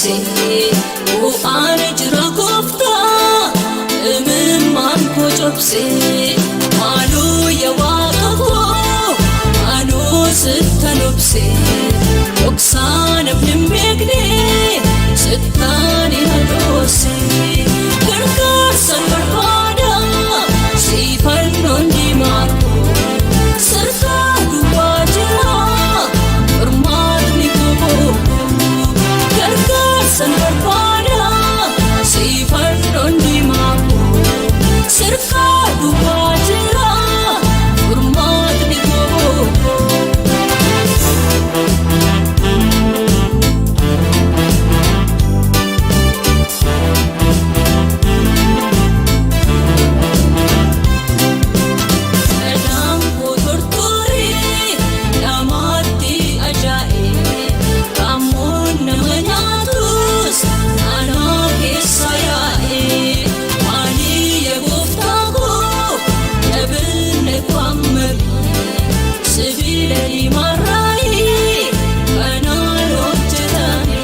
Obsee bu'aan jira gooftaa imimmaan koo cobsee maaloo yaa waaqa koo anoo sittan obsee dhoksaa namni hin beekne sittaan ina dhoosee gargaarsan barbaada siifannoon diimaa koo sirkaa duwwaa jira furmaatni koo gargaarsan barbaada siifannoon diimaa koo sirkaa duwwaa jira furmaatni koo. Dhadhaan koo tortoree namaatti ajaa'ee qaammoon nama nyaatus anaa keessa yaa'ee maalii yaa gooftaa koo jabinni koo ammayii sibiila diimaarraayii kanaan hojjetame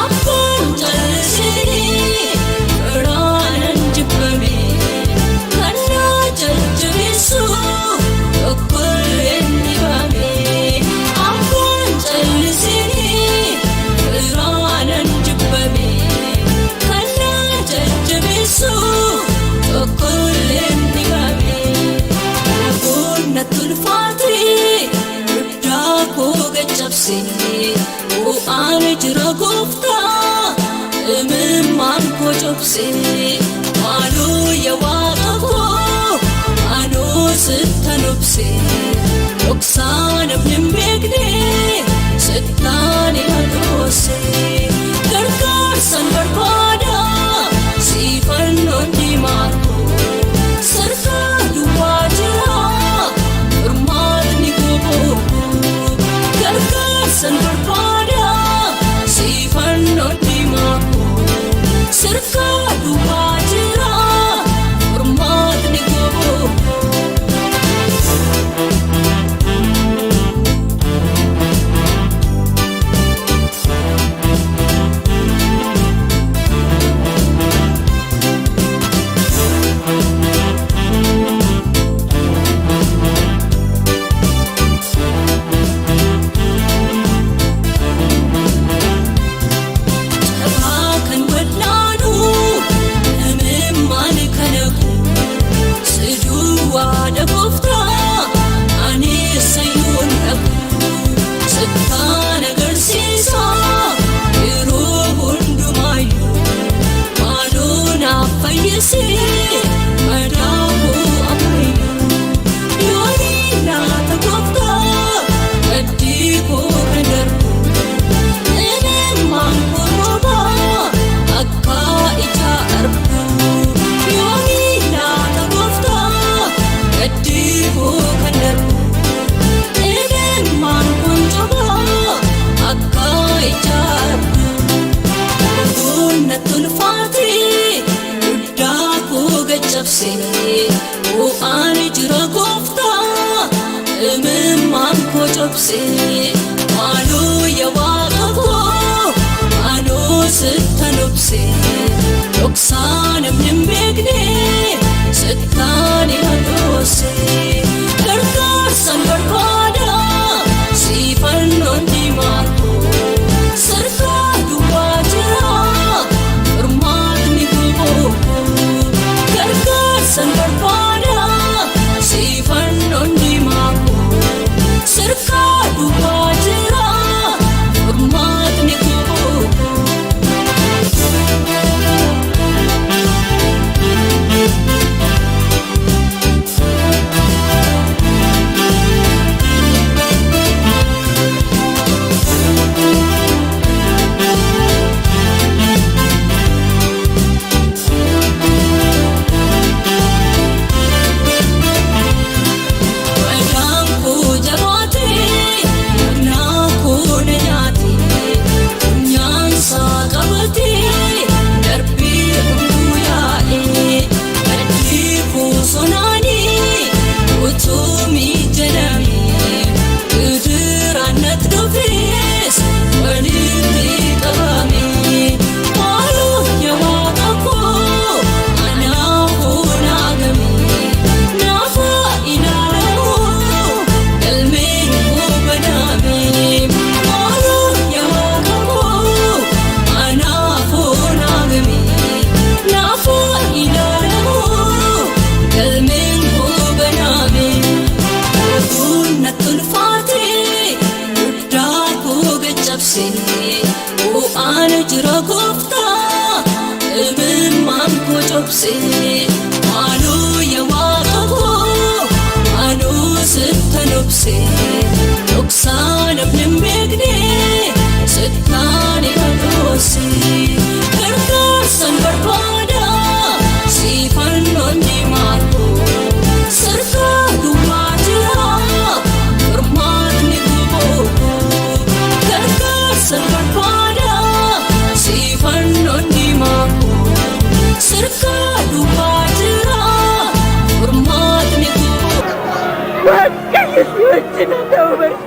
abbaan callisee firaanan jibbame. Kana jajjabeessu tokkolleen dibame abbaan callisee firaanan jibbame. Kana jajjabeessu tokkolleen dibame. Ragoon natti ulfaate guddaa koo gaccabsee bu'aan jira gooftaa imimmaan koo cobsee maaloo yaa waaqa koo anoo sittan obsee dhoksaa namni hin beekne sittaan ina dhoosee gargaarsan barbaada siifannoon diimaa koo sirkaa duwwaa jira furmaatni koo gargaarsan barbaada siifannoon diimaa koo sirkaa duwwaa jira furmaatni koo. Cabaa kan wal'aanu imimmaan kana si duwwaadha gooftaa ani sayyuun dhabu sittaan agarsiisa yeroo hundumaayyuu maaloo naaf fayyisee madaa'uu ammayyuu yoonii naata gooftaa gaddii koo kan darbu. Imimmaan koo roobaa akka ija arbu yoonii naata gooftaa gaddii koo kan darbu. Imimmaan kun jabaa akka ija arbu. Ragoon natti ulfaate guddaa koo gaccabsee bu'aan jira gooftaa imimmaan koo cobsee maaloo yaa waaqa koo anoo sittan obsee dhoksaa namni hin beekne sittaan ina dhoosee gargaarsan barbaada siifannoon diimaa koo sirkaa duwwaa jira furmaatni koo gargaarsan barbaada siifannoon diimaa koo sirkaa duwwaa jira furmaatni koo. faana jira gooftaa imimmaan koo cobsee maaloo yaa waaqa koo anuu sittan obsee dhoksaa namni hin beekne sittaan ifa dhoosee gargaarsan barbaada siifannoon diimaa koo sirkaa duwwaa jira furmaatni guboo gargaarsan barbaada siifannoon diimaa koo sirkaa duwwaa jira furmaatni guboo. Waaqayyo si wajjin haa ta'u barsiisaa.